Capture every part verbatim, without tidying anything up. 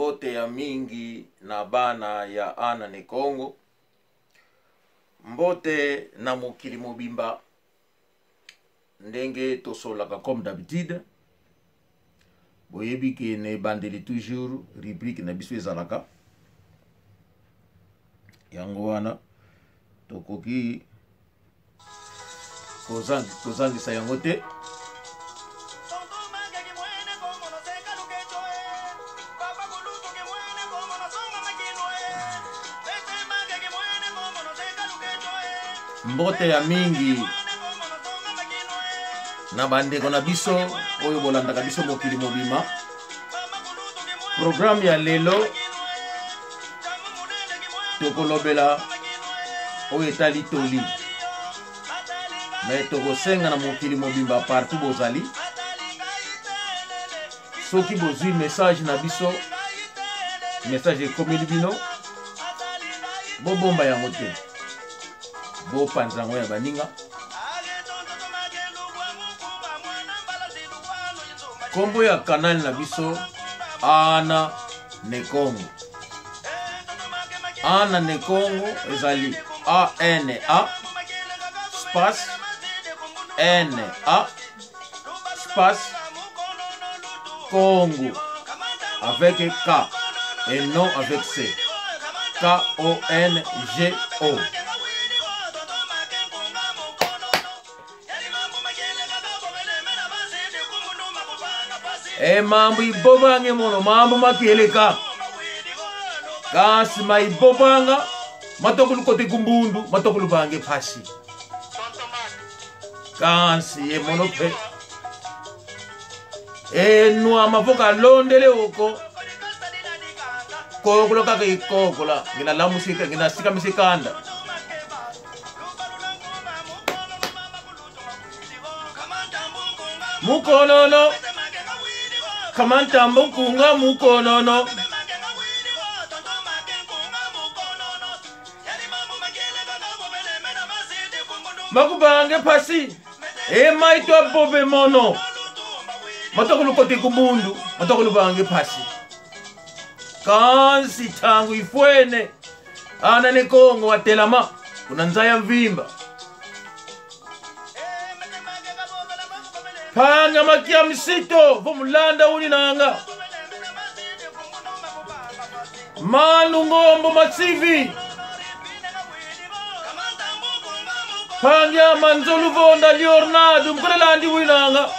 Mbote ya mingi na bana ya Ana Ne Kongo. Mbote na mokili mobimba. Ndenge tosolaka comme d'habitude, boyebi ke na ebandeli toujours rubrique na biso ezalaka. Yango wana tokoki kozang-, kozangisa yango te. Mbote ya mingi na bandeko na biso oyo bolandaka biso mokili mobima. Programme ya lelo, tokolobela oyo etali toli. Mais tokosenga na mokili mobimba, partout bozali, soki bozwi message na biso, message ekomeli bino, bobomba yango te, bopanza yango ya baninga. Kombo ya canal na biso, Ana Ne Kongo. Ana Ne Kongo ezali A N A space N A space Kongo avec K et non avec C. K O N G O. E mambu ivovanga e mono, mambu makieleka. Kansi ma ivovanga, matokulu kota ku mbundu, matokulu vanga e mpasi. Kansi e mono mpe, e nwa mavoka londele oko. Kokola kaka ikokola, ngina lamusi ka-, ngina sikamisi kanda. Mukonono. Nkama Ntambu Nkunga Mukonono. Makuvanga e mpasi. E ma itwa vova e mono, matokulu kota ku mbundu, matokulu vanga e mpasi. Kansi ntangu ifwene, Ana Ne Kongo watelama kuna nza ya mvimba. Mpangi a Makia Msito, vo Mulanda uninanga. Manu Ngombo Masivi. Mpangi a Manzolu Vonda Leonardo, Mkola Landi winanga.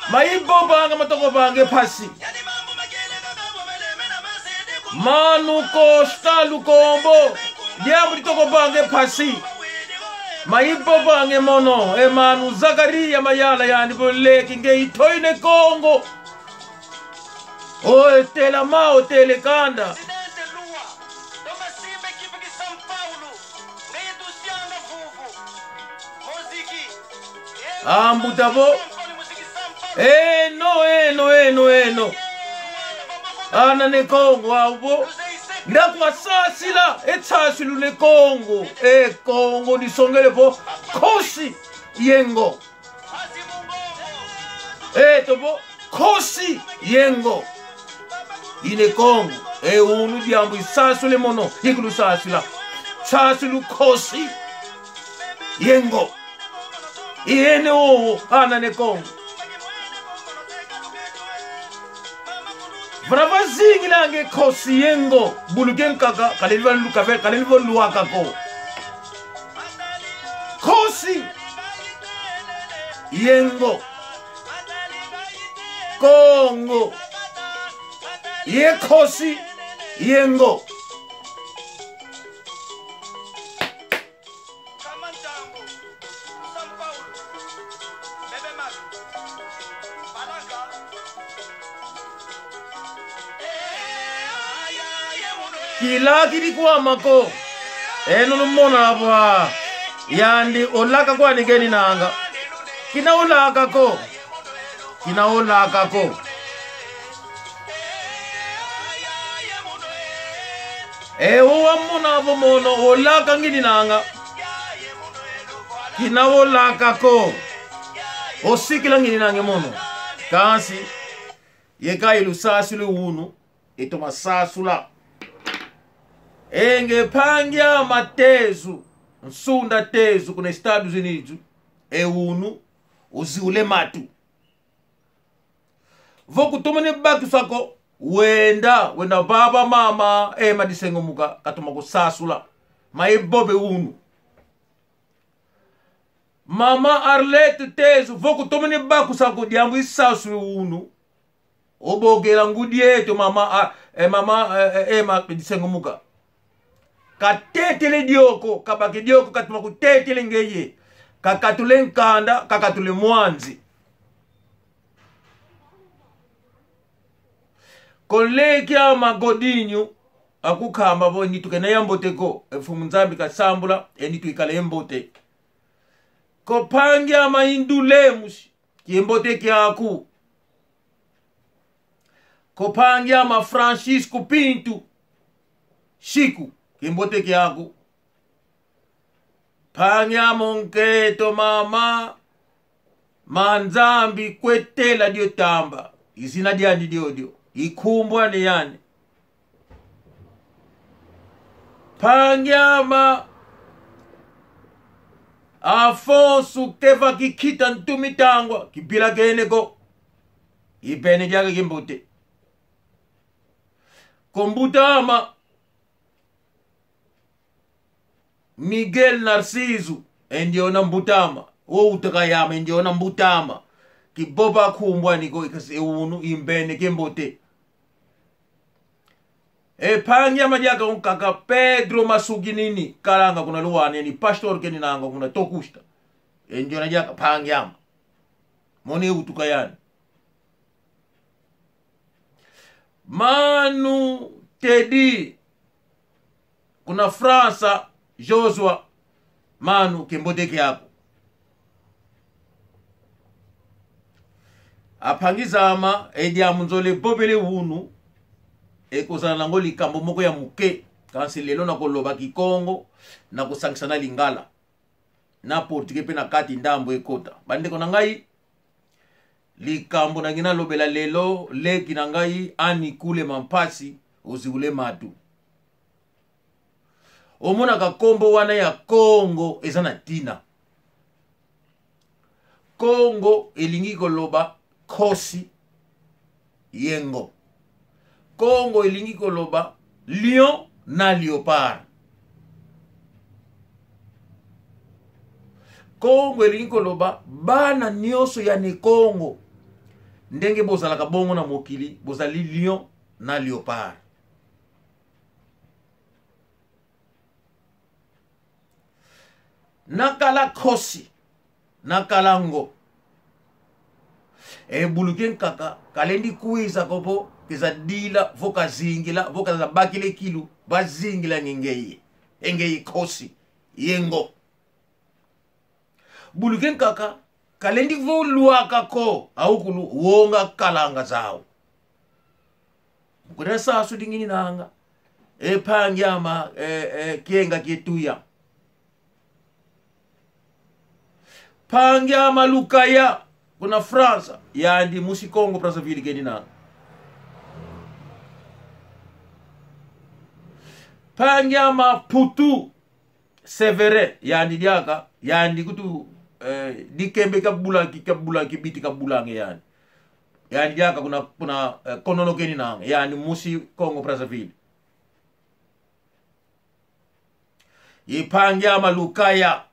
Ma ivovanga, matoko vanga e mpasi. Manu Costa Lukombo, diambu ditoko vanga e mpasi. Ma ivovanga e mono, e Manu Zakaria Mayala, yandi vo leki nge itoyi Ne Kongo. O telama, o tele kanda. Ambuta vo: Eno, eno, eno, eno. Ana Ne Kongo, avo: Ndakwa sasila e nsasilu Ne Kongo. E Kongo disongele vo nkosi ye ngo. Eto vo nkosi ye ngo. I Ne Kongo, e unu diambu isasula e mono, ikulusasula. Nsasilu nkosi ye ngo. I ene wowo, Ana Ne Kongo. Vana vazingilanga e nkosi ye ngo, bulu kia nkaka, kaleli vo lu-, kave-, kaleli vo lwaka ko. Nkosi ye ngo. Kongo ye nkosi ye ngo. Kilakidi kwama ko. Eno lumona vo yandi olaka kwani keninanga. Kina olaka ko. Kina olaka ko. E o wamona vo mono olaka ngininanga. Kina olaka ko. Osikila ngininanga e mono. Kansi Ye ka ilusasula wunu, e toma sasula. E nge mpangi ama Tezu, Nsunda Tezu, kuna Estados Unidos, e wunu, uziula e matu. Vo kutomene bakisa ko, wenda, wenda vava mama, e madisengo muka, katoma kusasula. Ma e vova e wunu. Mama Arlette Tezu, vo kutomene bakisa ko diambu isasula wunu, obokela ngudi eto mama, a, e mama, e, e, e ma, disengo muka. Katetele dioko, kabaka dioko, katoma kutetele ngeye. Kakatula e nkanda, kakatula e mwanzi. Ko nleke ama Godinho, akunkamba vo nitu kena yambote ko, e Mfumu Nzambi kasambula, e nitu ikala yambote. Ko mpangi ama Indu Lemos, kiambote kiaku. Ko mpangi ama Francisco Pinto, Chico, kiambote kiaku. Mpangi ama nkento mama, Ma Nzambi Kwetela Diotamba. I zina diandi diodio. I nkumbu ani yani. Mpangi ama Afonso Keva Kikita Ntumitangwa, kivilakene ko. I vene diaka kiambote. Ko mbuta ama Miguel Narciso, e ndiona mbuta ama. O utaka yame, e ndiona mbuta ama. Kivova nkumbu ani ko, i kasi e wunu, i mvene kiambote. E mpangi ama diaka unkaka Pedro Masukinini, kalanga kuna Luanda, yani pastor keninanga kuna Tocusta. E ndiona diaka mpangi ama. Mono e utuka yani. Mano Teddy, kuna França, Joshua, mano, kiambote kiaku. A mpangi zama, e diambu nzolele vovela wunu, e kozala nango likambu moko ya muke, kansi lelo nakoloba Kikongo, nakosangisa na Lingala. Na portugais mpe na kati ndambu ekota. Bandeko na ngai, likambu na ngina lobela lelo, leki na ngai, Annie Kule Mampasi, oziula e matu. Omonaka nkombo wana ya Kongo eza na tina. Kongo elingi koloba nkosi ye ngo. Kongo elingi koloba lion na léopard. Kongo elingi koloba bana nyonso ya Ne Kongo. Ndenge bozalaka bongo na mokili, bozali lion na léopard. Nakala nkosi, nakala ngo. E buluki nkaka, kalendi kwiza ko vo keza dila, vo kazingila, vo kazabakile kilu, bazingila ngeye. E ngeye nkosi ye ngo. Buluki nkaka, kalendi vo lwaka ko, awukulu wonga kalanga zau. Kuna sasu dingininanga. E mpangi ama, e, e, Kienga Kietuya. Mpangi ama Lukaya, kuna França. Yandi musi Congo Brazzaville keninanga. Mpangi ama Putu, Séverin, yandi diaka, yandi kutu, eh, dikembe kabula ki, kabula kibiti kabulanga yandi. Yandi diaka kuna, kuna, eh, Konono keninanga, yandi musi Congo Brazzaville. Ye mpangi ama Lukaya,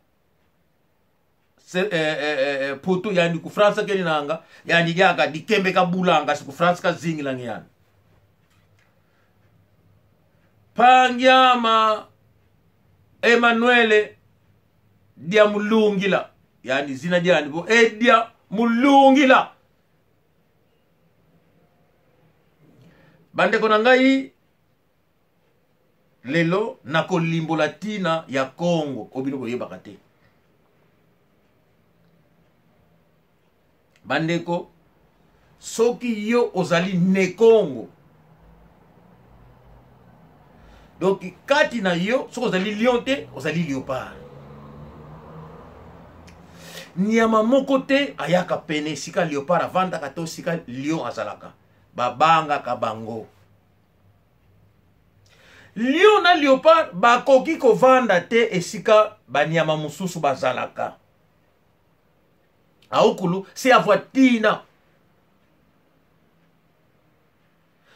se, eh, eh, eh, eh, Putu, yandi ku França keninanga, yandi diaka dikembe kabulanga, si ku França kazingilanga yandi. Mpangi ama Emmanuel Dia Mulungila. Yandi zina diandi vo Edia Mulungila. Bandeko na ngai, lelo nakolimbola tina ya Kongo, o bino boyebaka te. Bandeko, soki yo ozali Ne Kongo, donc kati na yo, soki ozali lion te, ozali léopard. Nyama moko te ayaka pene sika léopard avandaka to sika lion azalaka. Babangaka bango. Lion na léopard bakoki kovanda te esika banyama mosusu bazalaka. Awu kulu, se avwa tina.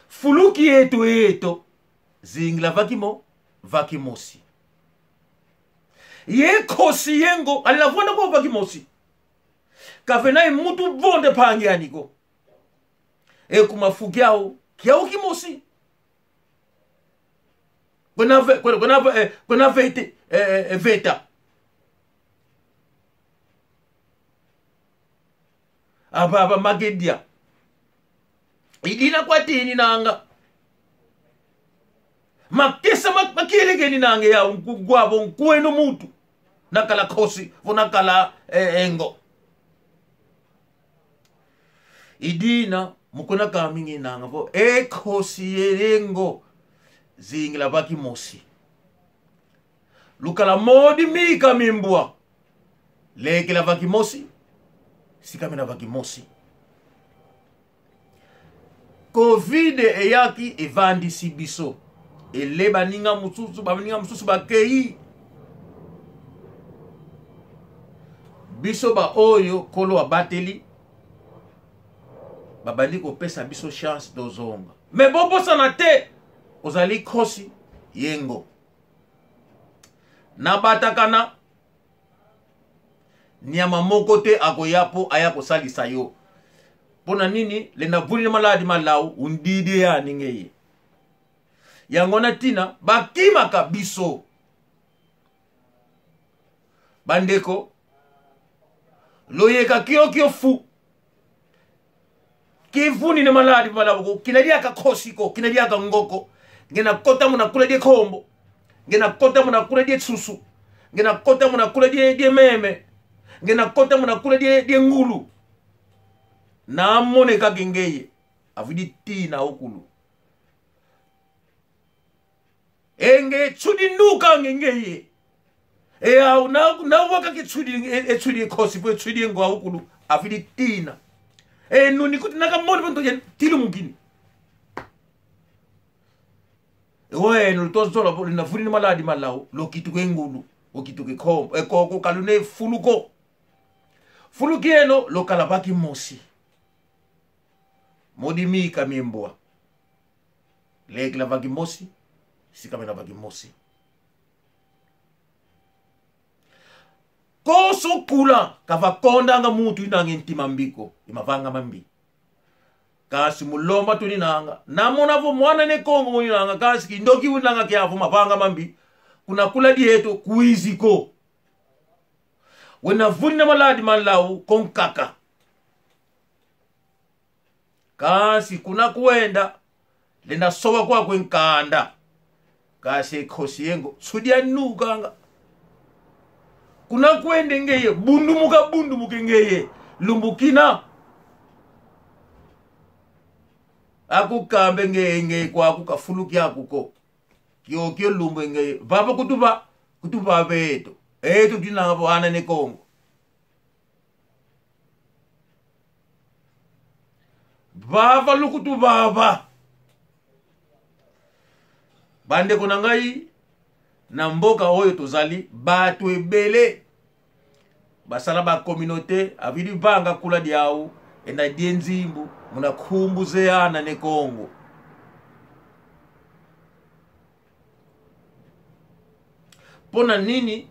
Fulu kieto eto, zingila va kimo-, va kimosi. Ye nkosi ye ngo, alina vwanda ko va kimosi. Kavena ye muntu vonde mpangi ani ko. E kuma fu kiau, kiau kimosi. Kwena ve-, kwena, kwena ve-, eh, kwena vete, eh, eh, eh, veta. Aba, aba magedia. I dina kwa tininanga. Makesa ma-, makielekele ninanga ya nku-, ngwa vo nkweno muntu. Nakala nkosi, vo nakala, eh, e ngo. I dina, mu kuna kamingi nanga vo, e nkosi ye e ngo, zingila va kimosi. Lukala modi mika mi mbwa. Lekela va kimosi, sikamena va kimosi. Covid eyaki evandisi biso. Ele baninga mosusu, baninga mosusu bakei. Biso baoyo Nkolo abateli, babandi kopesa biso chance tozonga. Mais bobosana te, ozali nkosi ye ngo. Na batakana, nyama moko te akoya po aya kosalisa yo. Pona nini? Lenda vuni na maladi malau, undidi yani ngeye. Yango na tina, bakimaka biso. Bandeko, loyeka kiokio fu. Kivuni na maladi malau ko, kina diaka nkosi ko, kina diaka ngo ko. Nge na kota muna kula die nkombo. Nge na kota muna kula die nsusu. Nge na kota muna kula die, die meme. Nge na kota muna kula die, die ngulu. Na mone kaka ngeye. Avidi tina awu kulu. E nge nsudi nuka nge ngeye. E awu na, na waka ke nsudi, e, e nsudi nkosi, vo e nsudi ngo awu kulu. Avidi tina. E nuni kuti naka moni vo nto ye tilumukini. E weno lutozola vo lenda vuni na maladi malau, lukituka e ngulu, lukituka e nkombo. E koko ka luna e fulu ko. Fulu kieno, lukala va kimosi. Modi mika mi mbwa. Lekela va kimosi, sikamena va kimosi. Konso kula, ka vakondanga muntu inanga e ntima mbi ko, i mavanga mambi. Kansi mu lomba tuninanga. Na mona vo mwana Ne Kongo muninanga, kansi kindoki winanga kia vo mavanga mambi. Kuna kula dieto, kwizi ko. Wenda vuni na maladi malau, ko nkaka. Kansi kuna kwenda, lenda soba kwaku e nkanda. Kansi e nkosi ye ngo, nsudi anukanga. Kuna kwenda ngeye, bundumuka, bundumuka ngeye, lumbu kina. Akukamba ngeye, ngeye kwaku ka fulu kiaku ko. Kiokio lumbu ngeye, vava kutuva, kutuva veto. Eto tina vo ana Ne Kongo. Vava lukutuvava. Bandeko na ngai, na mboka oyo tozali, bato ebele basala ba communauté, avidi vanga kula diau, enda die nzimbu, muna nkumbu ze ana Ne Kongo. Pona nini?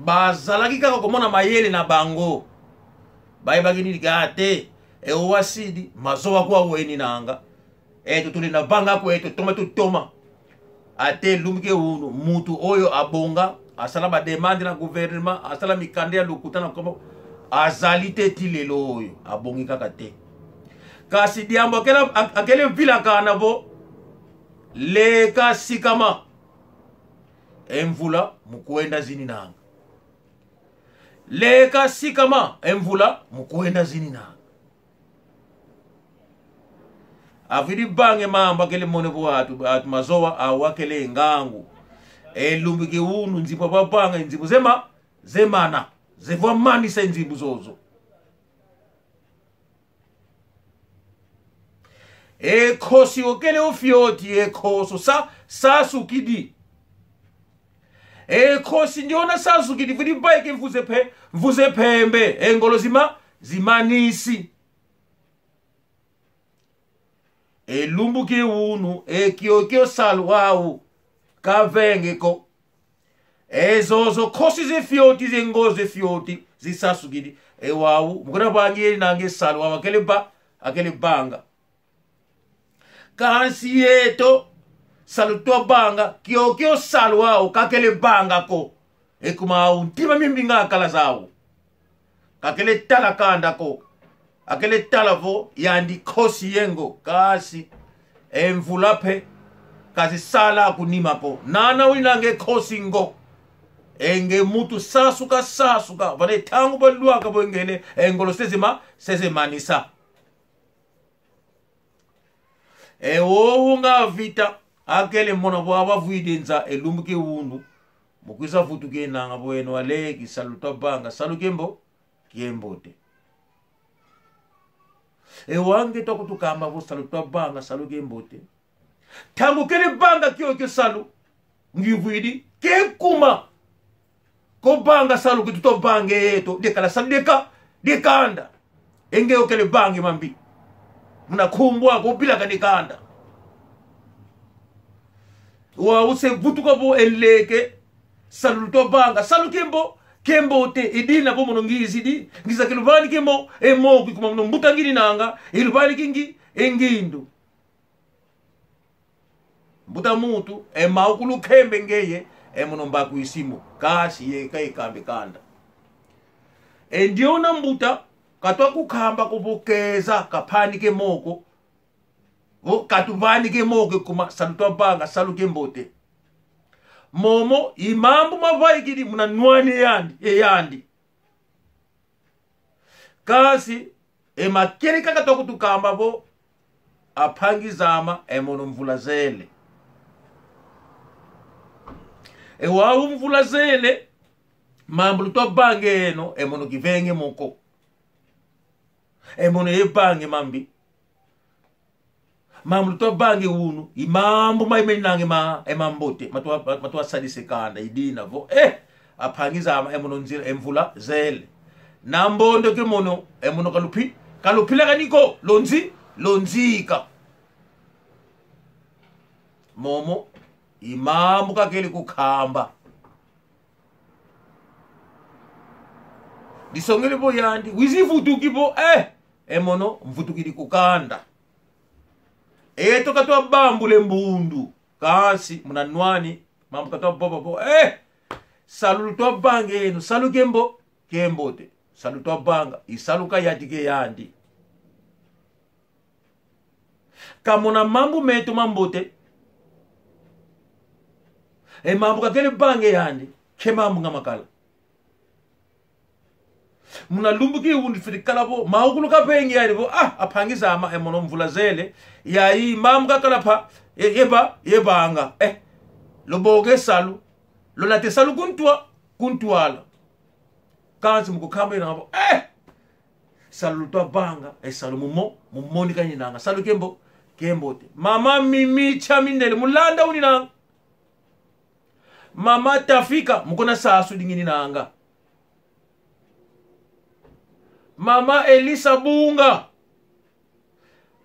Bazalaki kaka komona mayele na bango. Bayebaki nini? Ka te, e wasidi, mazowa kwa weninanga. Eto tulenda vanga kweto, toma tutoma. Ate lumbu ke unu, muntu oyo abonga, asala ba demande na gouvernement, asala mikanda ya lokuta na kombo, azali te ti lelo oyo, abongi kaka te. Kansi diambu akela, ak-, akele vilakana vo, leka sikama. E mvula mu kwenda zininanga. Leka sikama, e mvula mu kwenda zininanga. Avidi vanga e mambu akele mona vo atu, atu mazowa, awa kele ngangu. E lumbu ke unu nzimbu avanga, nzimbu zema, zemana. Zevwa manisa nzimbu zozo. E nkosi okele o fioti, e nkosi sa, sasukidi. E nkosi ndiona sasukidi, vwidi vaika e mvu za mpe-, mvu za mpembe, e ngolo zima-, zimanisi. E lumbu kia unu, e kiokio salu wau, kavenge ko. E zozo nkosi za fioti, za ngozi za fioti, zisasukidi. E wau, mu kuna vangi enanga e salu wau, akele va-, akele vanga. Kansi yeto, salu twavanga, kiokio salu wau, kakele vanga ko. E kuma wau, ntima miambi nga kala zau. Kakele tala kanda ko. Akele tala vo yandi nkosi ye ngo. Kansi e mvula mpe kazisala ku nima ko. Nana winanga e nkosi ngo. E nge muntu sasuka, sasuka. Vana e ntangu balwaka vo ngele, e ngolo se zima-, se zimanisa. E wowo nga vita, akele mona vo ava vwidi nza e lumbu kia unu. Mu kwiza vutuka enanga vo eno aleki, salu twavanga, salu kia mbo-, kia mbote. E wau nge twa kutukamba vo salu twavanga, salu kia mbote. Ntangu kele vanga kiokio salu, ngi vwidi, ke kuma. Ko vanga salu ki tuto vanga yeto, diakala salu dia ka-, dia kanda. E nge okele vanga mambi. Muna nkumbu aku vilakani kanda. Wau se vutuka vo e leke, salu twavanga, salu kia mbo-, kia mbote, i dina vo mono ngizidi, ngiza kiluvani kia mo-, e moko, kuma mono mbuta ngininanga, iluvani kia ngi-, e ngindu. Mbuta muntu, e mau kulu kembe ngeye, e mono mbaku isimu, kansi ye ka ikambe kanda. E ndiona mbuta, katwa kukamba ko vo keza, kapanike moko, vo katuvanike moko kuma, salu twavanga, salu kia mbote. Momo, i mambu mavaikidi muna nwani yandi, e yandi. Kansi, e makieleka katwa kutukamba vo, ampangi zama, e mono mvula zele. E wau mvula zele, mambu lutwa vanga eno, e mono kivenge mo ko. E mono ye vanga mambi. Mambu lutwa vanga unu, i mambu mai menanga ma-, e mambote, matwa, matwa sadisa e kanda, i dina vo, eh, ampangi zama, e mono nzila, e mvula zele. Na mbondo kia mono, e mono kalupi-, kalupilakani ko, lonzi-, lonzika. Momo, i mambu kakele kukamba. Disongele vo yandi, wizi vutuki vo, eh, e mono, mvutukidi ku kanda. Eto katwa bambula e mbundu, kansi, muna nwani, mambu katwa vova vo, eh, salu lutwa vanga eno, salu kia mbo-, kia mbote. Salu twavanga, i salu kayantika e yandi. Kamona mambu meto mambote. E mambu kakele vanga e yandi, ke mambu nga makala. Muna lumbu kia unu fwete kala vo, mau kulu kavengi yandi vo, ah, ampangi zama, e mono mvula zele, yayi mambu kakala mpa, ye, ye va-, ye vanga, eh, luboka e salu, lunata e salu ku ntwa-, ku ntwala. Kansi mu kukamba enanga vo, eh, salu lutwa vanga, e salu mu mo-, mu monika ninanga. Salu kia mbo-, kia mbote. Mama Mimi Chamindele, mu landa uninanga. Mama Tafika, mu kuna Sasu dingininanga. Mama Elisa Bunga.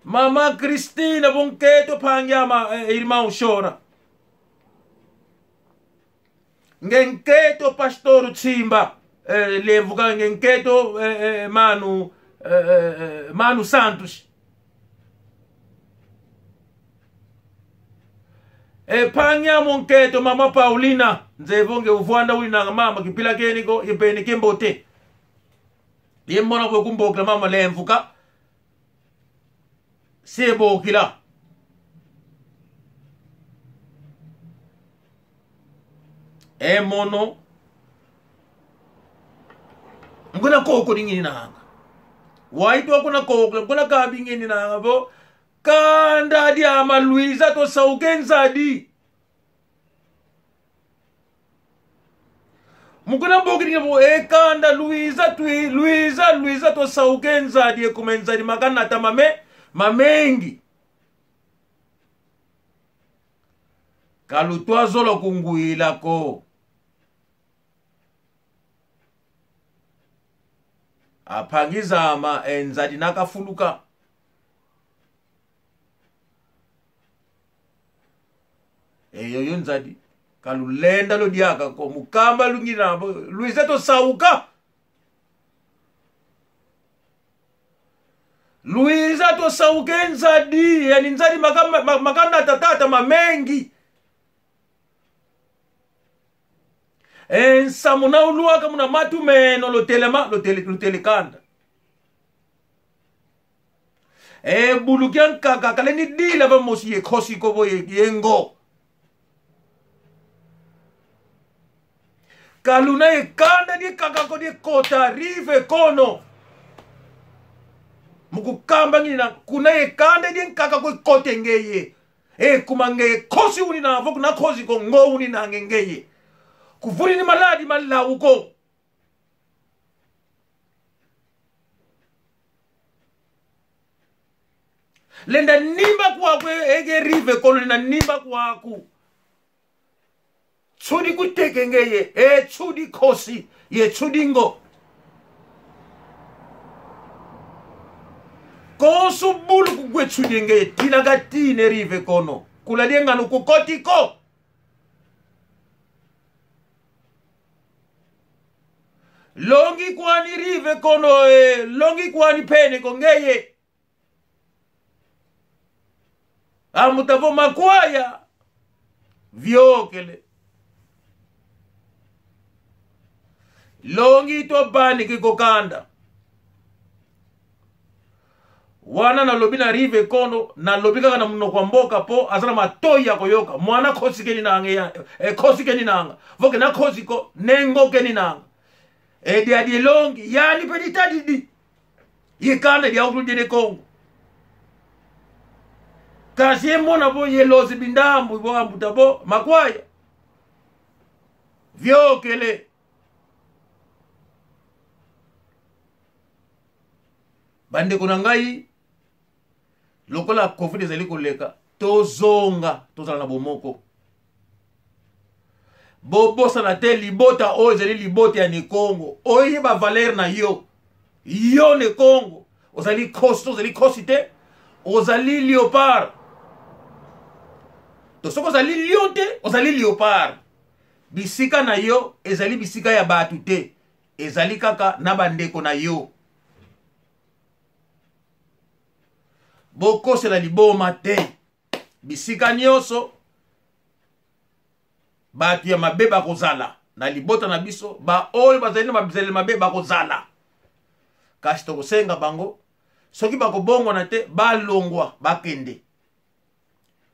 Mama Cristina, vo nkento mpangi ama, eh, irmão Chora. Nge nkento Pastor Tsimba, eh, Lemvuka, nge nkento, eh, eh, Manu, eh, eh, eh, Manu Santos. E mpangi amo nkento Mama Paulina, nzeye vo nge uvwanda uninanga mama, kivilakeni ko, ye vene kia mbote. Ye mona vo kumbokela mama Lemvuka. Se bokila. E mono. Mu kuna koko dingininanga. Wau itwa kuna koko, mu kuna kambi ngininanga vo, kanda diama lwiza twasauka e nzadi. Mu kuna mbokidi vo, e kanda lwiza twi-, lwiza, lwiza twasauka e nzadi, e kuma e nzadi makanata mame-, mamengi. Ka lutwa zola kungwila ko. A mpangi zame, e nzadi na kafuluka. E yoyo nzadi, ka lulenda lo diaka ko, mu kamba lungina vo: Luiza twasauka. Luiza twasauka, e nzadi, yani nzadi maka-, ma-, ma-, makanata tata mamengi. E nsamu na ulwaka muna matu meno, lutelama, lutele-, lutele kanda. E bulu kia nkaka ka lendi dila vamosi ye nkosi ko vo ye, ye ngo. Ka luna ye kanda diankaka ko dia kota Rive Kono. Mu kukamba ngina, kuna ye kanda diankaka ko kota ngeye. E kuma ngeye nkosi unina vo kuna nkosi ko ngo unina nge ngeye. Kuvuni ni maladi ma lau ko. Lenda nimba kwaku, e, e, e Rive Kono, lenda nimba kwaku. Nsudi kuteke ngeye, e nsudi nkosi, ye nsudi ngo. Konso bulu kugwe nsudi ngeye, tina ka tina e Rive Kono. Kula dienganu kukoti ko. Longi kwani Rive Kono, e, longi kwani mpene ko ngeye. Ambuta vo Makwaya, viokele. Longi twavaniki ko kanda. Wana nalobi na Rive Kono, nalobi kaka na munoko wa mboka po aza na matoyi ya kuyoka. Mwana nkosi keninanga ya, e, nkosi keninanga. Vo kena nkosi ko, ni ngo keninanga. E diadi longi, yani mpe ditadidi. Ye kanda diawukulu dia Ne Kongo. Kansi ye mona vo ye lozi bindambu vo ambuta vo Makwaya, viokele. Bandeko na ngai, lokola covid ezali koleka, tozonga, tozala na bomoko. Bobosana te, libota oyo ezali libota ya Ne Kongo. Oyeba valeur na yo. Yo Ne Kongo, ozali nkosi to ozali nkosi te, ozali léopard. To soki ozali lion te, ozali léopard. Bisika na yo ezali bisika ya bato te, ezali kaka na bandeko na yo. Bokosela liboma te. Bisika nyonso, bato ya mabe bakozala na libota na biso, baoyo bazali na bizaleli mabe bakozala. Kasi tokosenga bango, soki bakobongwana te, balongwa, bakende.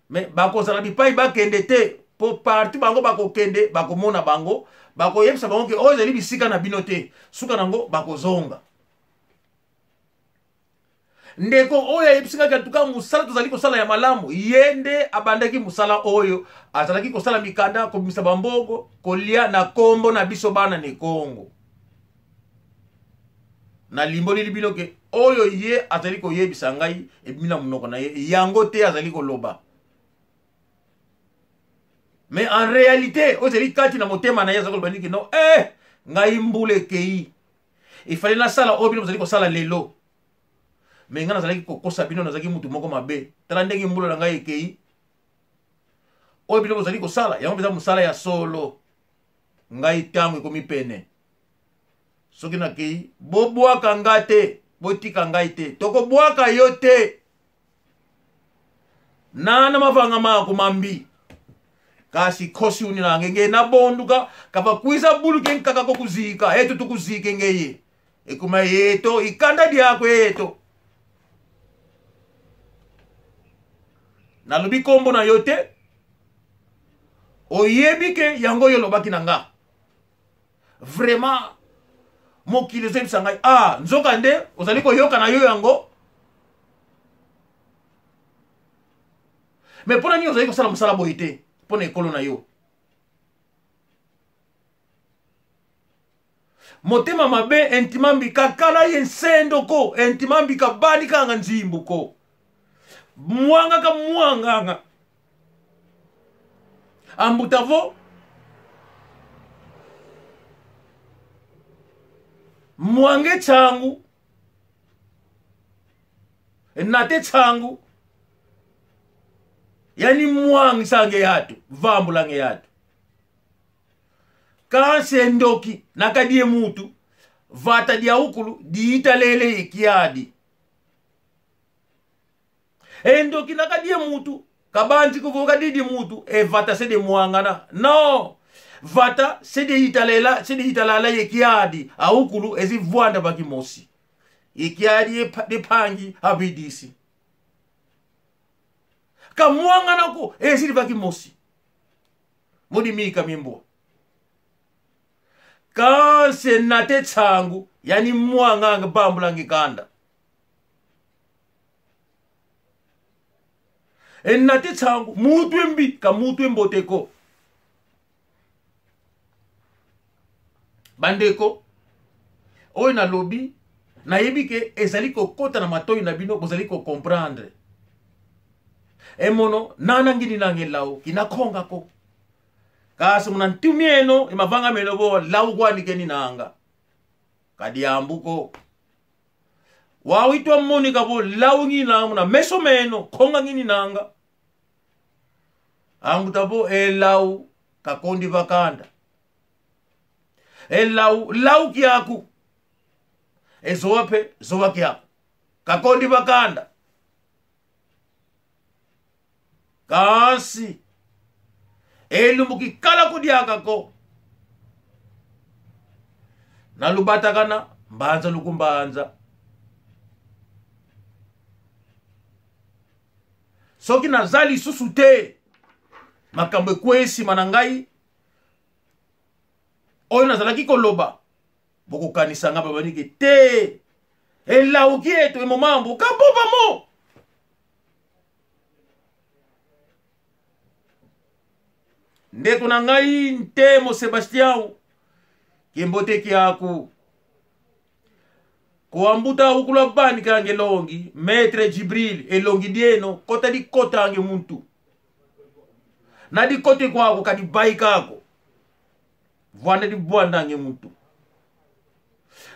Mais bakozala bipai bakende te, po partout bango bakokende, bakomona bango, bakoyebisa bango ke oyo ezali bisika na bino te. Suka na yango, bakozonga. Ndeko oyo ayebisi ngai ke, en tout cas, mosala tozali kosala ya malamu. Ye nde abandaki mosala oyo, azalaki kosala mikanda, kobimisa bambongo, kolia na kombo na biso bana Ne Kongo. Nalimboleli bino ke oyo ye azali koyebisa ngai ebimi na monoko na ye, yango te azali koloba. Mais en réalité, oyo ezali kati na motema na ye, aza koloba nini? Non, eh, ngai mbula ekei. Il fallait nasala oyo bino bozali kosala lelo. Mais ngai nazalaki kokosa bino, nazalaki mutu moko mabe. Tala ndenge mbula na ngai ekei. Oyo bino bozali kosala, yango mpenza mosala ya solo. Ngai, ntango ekomi pene. Soki nakei, bobwaka nga te, botika ngai te. Tokobwaka yo te. Nana mavanga maku mambi. Kasi nkosi uni na ngenge na bonduka, kava kwiza bulu ke nkaka ko kuzika, eto tukuzike ngeye. E kuma yeto, i kanda diaku eto. Nalobi kombo na yo te. Oyebi ke yango yo olobaki na nga. Vraiment, mokili ezoyebisa ngai, ah, nzokande ozali koyoka na yo yango. Mais mpo na nini ozali kosala mosala boye te mpo na ekolo na yo? Motema mabe, e ntima mbi kakala ye nsendo ko, e ntima mbi kabani kanga nzimbu ko. Mwangaka mwanganga. Ambuta vo: Mwanga e nsangu, nata e nsangu, yani mwangisanga e atu, vambulanga e atu. Kansi e ndoki na kadia e muntu, vata diawukulu diyitalele ye kiadi. E ndoki na kadia e muntu, kabanzi ko vo kadidi muntu, e vata se dimwangana. Não! Vata se diyitalala, se diyitalala ye kiadi, awukulu ezi vwanda va kimosi. Ye kiadi ye mpa-, ye mpangi avidisi. Ka mwangana ko, ezidi va kimosi. Modi mika mimbwa. Kansi nata e nsangu, yani mwanganga, vambulanga e kanda. E nata e nsangu, muntu e mbi, ka muntu e mbote ko. Bandeko, oyo nalobi, nayebi ke ezali kokota na matoyi na bino, bozali ko comprendre. E mono, nana ngininanga e lau, kina konga ko. Kansi muna ntu mieno, e mavanga meno vo, lau kwandi keninanga. Ka diambu ko. Wau itwa monika vo lau ngininanga muna meso meno, konga ngininanga. Ambuta vo e lau kakondi va kanda. E lau, lau kiaku. E zowa mpe, zowa kiaku. Kakondi va kanda. Kansi e lumbu kikala ko diaka ko. Na lubatakana, mbanza lukumbanza. Soki naza lisusu te, makambo ekwe nsima na ngai, oyo nazalaki koloba, bokokanisa nga babanike te. E lau kieto, e mo mambu, ka vova mo. Ndeko na ngai Ntemo Sebastião, kiambote kiaku. Kwa ambuta wukulu avanikanga e longi, Maître Djibril, e longi dieno, kota dikotanga e muntu. Na dikote kwaku ka divaika ko. Vwanda divwandanga e muntu.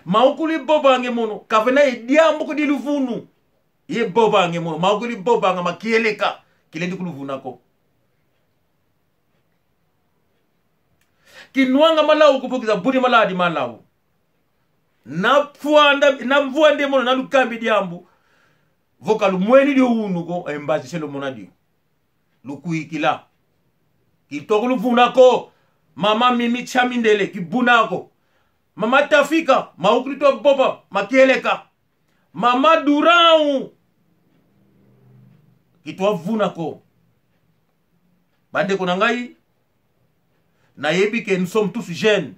Mawukulu ivovanga e mono, ka vena e diambu ko di luvunu. Ivovanga e mono, mawukulu ivovanga ma kieleka, kilendi kuluvuna ko. Kinwanga malau ko vo kiza vuni maladi malau. Na vwanda, na vwanda e mono, na lukambi diambu, vo ka lumweni dio wunu ko, e mbazi se lumona dio. Lukwikila. Kitwa kuluvuna ko. Mama Mimi Chamindele, kivuna ko. Mama Tafika, mawukulu itwa vova ma kieleka. Mama Durão, kitwa vuna ko. Bandeko na ngai, nayebi que nous sommes tous jeunes.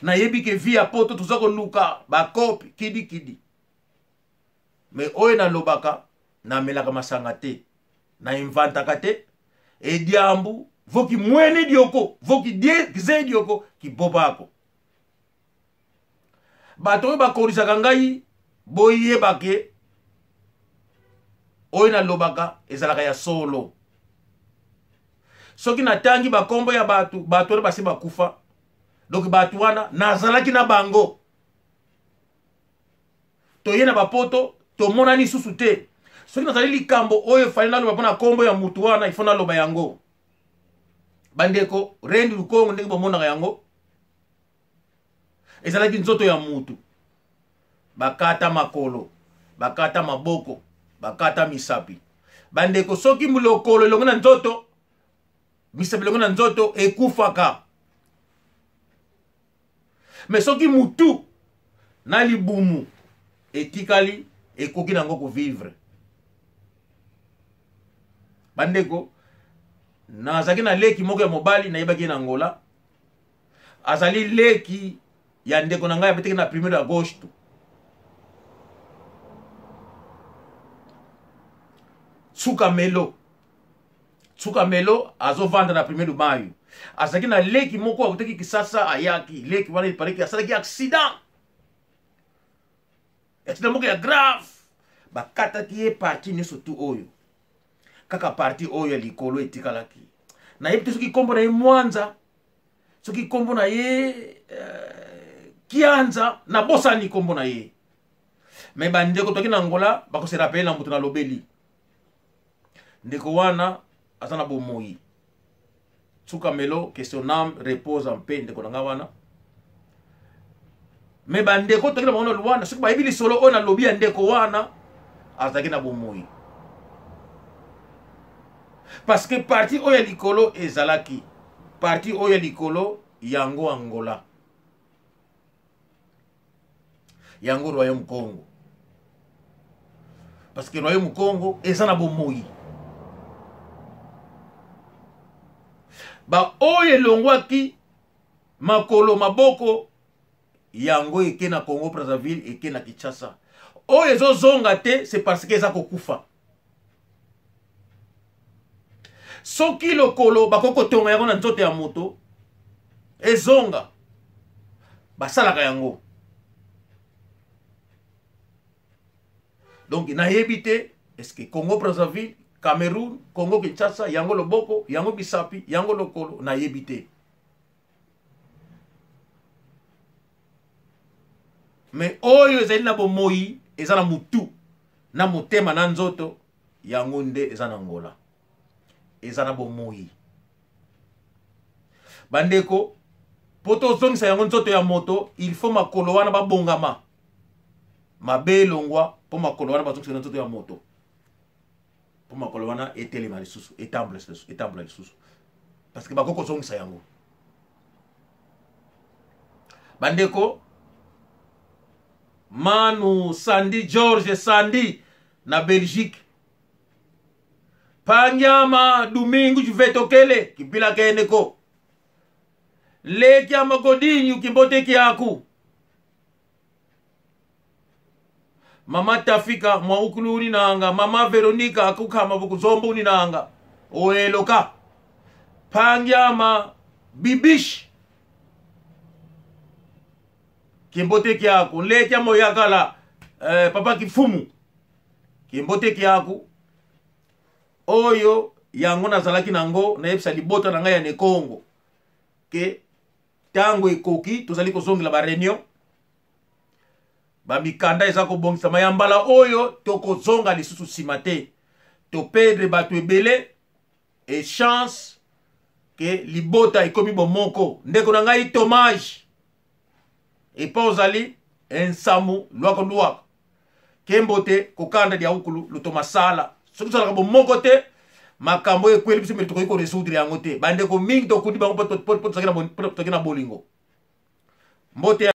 Nayebi que vie ya poto toza koluka ba copes, kidi kidi. Mais oyo nalobaka, namelaka masanga te, na inventaka te. E diambu, vo kimweni dio ko, vo kidie-, kizeye dio ko, kivova ko. Bato oyo bakolisaka ngai, boyeba que oyo nalobaka ezalaka ya solo. Soki natangi bakombo ya bato, bato wana basi bakufa. Donc bato wana, nazalaki na bango. Toye na bapoto, tomonani lisusu te. Soki nazali likambo oyo fallait naloba mpo na kombo ya moto wana, il faut naloba yango. Bandeko, Rendi Lukongo, ndenge bomonaka yango, ezalaki nzoto ya mutu. Bakata makolo, bakata maboko, bakata misapi. Bandeko, soki lokolo elongi na nzoto, misapi elongi na nzoto, ekufaka. Mais soki mutu na libumu etikali, ekoki na yango ko vivre. Bandeko, nazalaki na leki moko ya mobali, nayebaki ye na Angola. Azali leki ya ndeko na ngai, abetaki na premier de agosto. Suka Melo. Suka Melo azovanda na premier de maio. Azalaki na leki moko, akutaki Kinshasa, ayaki. Leki wana, il paraît que asalaki accident. Accident moko ya grave. Bakataki ye partie nyonso tout oyo. Kaka partie oyo ya likolo etikalaki. Nayebi te soki kombo na ye Mwanza, soki kombo na ye, eh, Kianza, nabosani kombo na ye. Mais bandeko toki na Angola, bako se rappeler na moto nalobeli. Ndeko wana aza na bomoyi. Tsukamelo, que son âme repose en paix, ndeko na nga wana. Mais bandeko toki na bango na Luanda, soki bayebi lisolo oyo nalobi ya ndeko wana, azalaki na bomoyi. Parce que parti oyo ya likolo ezalaki. Parti oyo ya likolo, yango Angola. Yango Royaume Kongo. Parce que Royaume Kongo eza na bomoyi. Ba oyo elongwaki makolo, maboko, yango eke na Congo Brazzaville, eke na Kinshasa. Oyo ezozonga te, c'est parce que eza kokufa. Soki lokolo bakoki kotonga yango na nzoto ya moto, ezonga. Basalaka yango. Donc, nayebi te, est-ce que Congo Brazzaville, Cameroun, Congo Kinshasa, yango loboko, yango misapi, yango lokolo, nayebi te. Mais oyo ezali na bomoyi, eza na mutu, na motema, na nzoto, yango nde eza na Angola. Eza na bomoyi. Bandeko, po tozongisa yango nzoto ya moto, il faut makolo wana babongama. Mabe elongwa, po makolo wana bazongisa na nzoto ya moto. Po makolo wana etelema lisusu, etambola lisusu, etambola lisusu. Parce que bakoki kozongisa yango. Bandeko, Manu Sandi, George Sandi, na Belgique. Mpangi ama Domingo Vetokele, kimpila kene ko. Leki ama Godinho, kimbote kiaku. Mama Tafika, mwawukulu uninanga. Mama Veronica, akukama buku zombo uninanga. Oeloka. Mpangi ama Bibiche, kimbote kiaku. Leki ama Oyakala, eh, Papa Kifumu, kimbote kiaku. Oyo yango nazalaki na yango, nayebisa libota na ngai ya Ne Kongo que tango ekoki, tozali kozongela ba réunion. Ba mikanda eza kobongisama. Ya mbala oyo, tokozonga lisusu nsima te. To perdre bato ebele, et chance que libota ekomi bomoko. Ndeko na ngai Tomage, epa ozali, ensamu lwako lwako. Kembote, kokanda diawukulu, lutoma sala. Soki tozalaka bomoko te, makambo oyo ekweli biso, mais tokoki ko résoudre yango te. Bandeko mingi tokundi bango po to-, po, po tozalaki na bo-, po tozalaki na bolingo. Mbote.